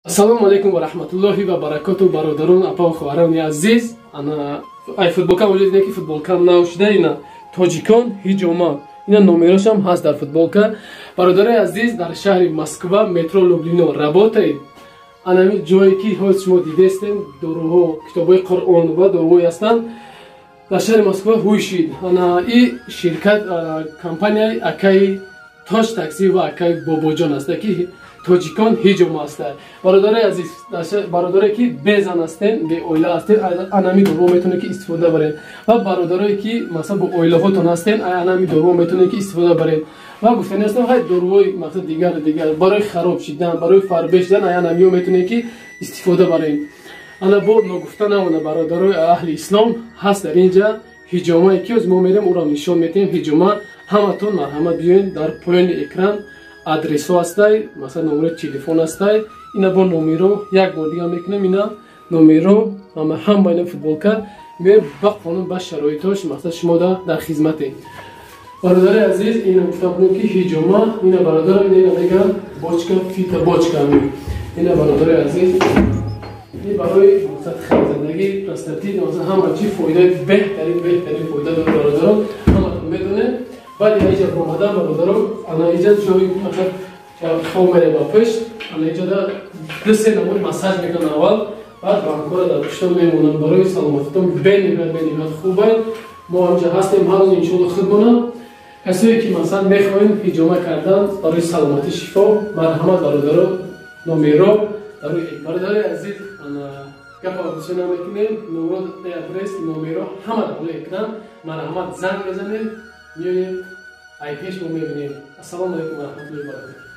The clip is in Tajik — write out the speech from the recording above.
Ассалому алайкум ва раҳматуллоҳи ва баракоту, бародарон, апа ва хоҳарони азиз. Ана ай футболка вуҷуд ине ки футболка нав шуда, ина «Тоҷикон ҳиҷома», ина номерошам ҳаст дар футболка. Бародарои азиз, дар шаҳри Москва, метро Люблино работает. Анами ҷое ки ҳоз шумо дидестем, доруҳо, китобҳои Қуръон ва доруҳое ҳастанд, дар шаҳри Москва ҳуй шид. Ана и ширкат, компанияи акаи Тоҷ Такси ва акаи Бобоҷон аста ки «Тоҷикон ҳиҷома» аста. Бародарои азиз, бародарое ки безан ҳастен, беоила ҳастен, анами доруҳо метавонед ки истифода баред, ва бародарое ки масалан бо оилаҳотон ҳастен, анами доруҳо метавонед ки истифода баред. Ва гуфтани ҳастам, ҳай доруҳои мақсад дигар дигар барои хароб шидан, барои фарбе шидан, анамиҳо метавонед ки истифода баред. Ана бо ногуфта намона, бародарои аҳли ислом, ҳаст дар инҷа ҳиҷомае ки оз мо мерем, ӯро нишон метиҳем. Ҳиҷома ҳаматон марҳамат биёед. Дар поёни экран адресҳо ҳастай, масалан номерои телефон ҳастай. Ина бо номеро як бор дига мекунем, ина номеро ҳама, ина футболка. Меоем ба қонун, ба шароитош, мақсад шумо дар хизмате. Бародари азиз, ина гуфта будем ки ҳиҷома, ина бародаро, ина мегӯянд бочка, фита бочка. Ина, бародари азиз, ин барои мақсад хелзадагӣ, простатит, масалан ҳама чи фоидаи беҳтарин, беҳтарин фоида дорад. Бародарон, ҳаматон медонед. Баъд иҷа омадан, бародаро, ана иҷа ҷои мақсад хоб мере ба пушт, ана иҷода ду се намуд массаж мекунанд аввал, баъд банкора дар пуштон мемонанд. Барои саломатитон бениҳоят, бениҳоят хубай. Мо ҳамҷа ҳастем ҳар рӯз, иншоалло, худмона. Касое ки масалан мехоҳем ҳиҷома кардан барои саломатӣ, шифо, марҳамат, бародаро, номеро. Бародари азиз, ана гапа бисёр намекунем. Номеро, адрес, номеро ҳама дар болои экран. Марҳамат, занг мезанем, меоем, ай пеш мо мебинем. Ассалому алайкум ва раҳматуллоҳи ва баракатуҳ.